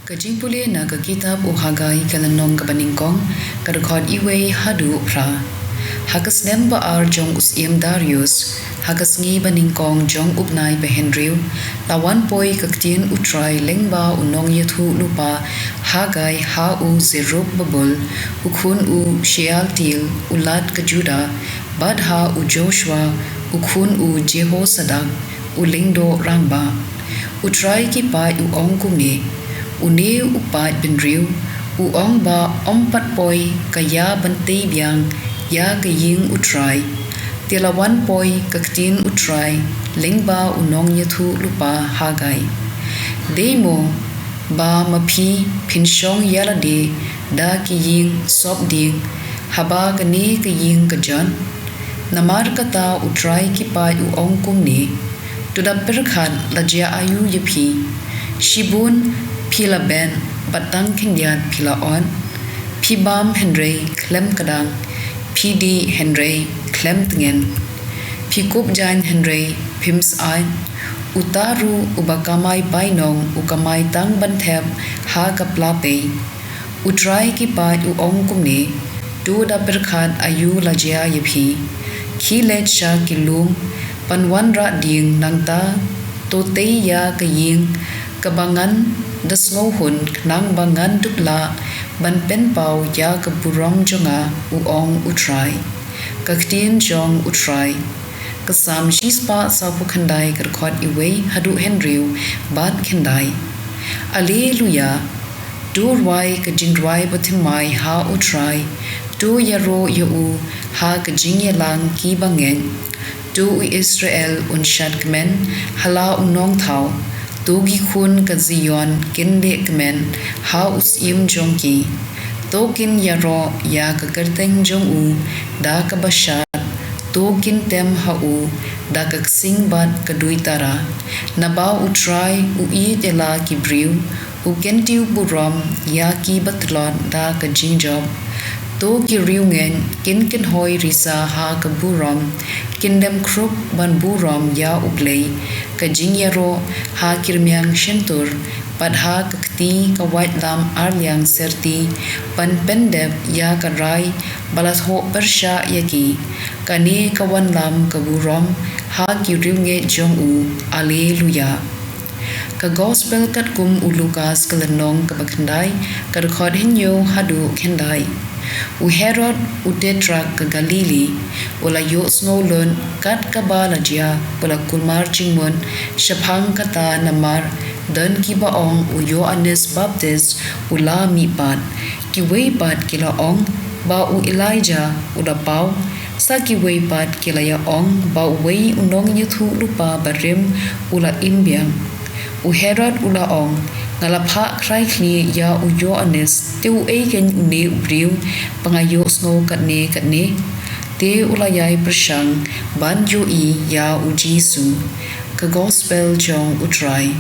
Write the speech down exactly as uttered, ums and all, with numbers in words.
Ka jingpule na ka kitab u Hagai, ka lynnong kaba nyngkong, ka dkhot wei haduh phra. Ha ka snem ba ar jong u syiem Darius, ha ka sngi ba nyngkong jong u bnai ba hynriew, la wan poi ka ktien u Trai lyngba u nongïathuhlypa Hagai ha u Zerubbabel u khun u Shealtiel, u lat ka Judah, bad ha u Joshua u khun u Jehozadak, u lyngdoh rangbah. U Trai ki paid u ong kumne: Une u paid bynriew u ong ba ym pat poi ka ïa ban tei biang ïa ka ïing u Trai. Te la wan poi ka ktien u Trai lyngba u nongïathuhlypa Hagai: Dei mo ba ma phi phin shong ïa lade da ki ïing sopdieng haba kane ka ïing ka jot? Namar kata u Trai ki paid u ong kumne: To da pyrkhat la jia aïu ïa phi? Shibun phi la beh, bad tang khyndiat phi la ot. Phi bam hynrei khlem kdang, phi dih hynrei khlem tngen, phi kup jaiñ hynrei phim syaid. Uta ruh uba kamai bainong u kamai tang ban thep ha ka pla pei. U Trai ki paid u ong kumne: To da pyrkhat aïu la jia ïa phi. Khie leit sha ki lum ban wanrah dieng, nangta to tei ïa ka ïing kaba ngan da sngewhun, khnang ba ngan dup lah ban pynpaw ïa ka burom jong nga, u ong u Trai. Ka ktien jong u Trai. Ka Salm shispah sawphew khyndai, ka dkhot wei haduh hynriew bad khyndai. Alleluia. To rwai ka jingrwai bathymmai ha u Trai. To ïaroh ïa u ha ka jingïalang ki bangeit. To u Israel un shad kmen ha la u nongthaw. To ki khun ka Zion kin leh kmen ha u syiem jong ki. To kin ïaroh ïa ka kyrteng jong u da kaba shad. To kin tem ha u da ka ksing bad ka duitara. Naba u Trai u ïeit ïa la ki briew, u kyntiew burom ïa ki batlot da ka jingjop. To ki riewngeit kin kynhoi risa ha ka burom, kin dem khrup ban burom ïa U Blei. Ka jingïaroh ha ki rmiang shyntur bad ha ka kti ka waitlam arliang syrti, ban pyndep ïa ka rai ba la thoh pyrshah ïa ki. Kane ka wanlam ka burom ha ki riewngeit jong u. Alleluia. Ka Gospel katkum u Lukas, ka lynnong kaba khyndai, ka dkhot hynñiew haduh khyndai. U Herod u Tetrark ka Galili u la ïohsngew lut kat kaba la jia, u la kulmar jingmut shaphang kata, namar don kiba ong u Ïoannis Baptist u la mihpat. Kiwei pat ki la ong ba u Elijah u la paw. Sa kiwei pat ki la ïa ong ba uwei u nongïathuhlypa barim u la im biang. U Herod u la ong: Nga la phah khrai khlieh ïa u Ïoannis, te uei keiñ une u briew ba nga ïohsngew katne katne? Te u la ïai pyrshang ban ïohi ïa u Jisu. Ka Gospel jong u Trai.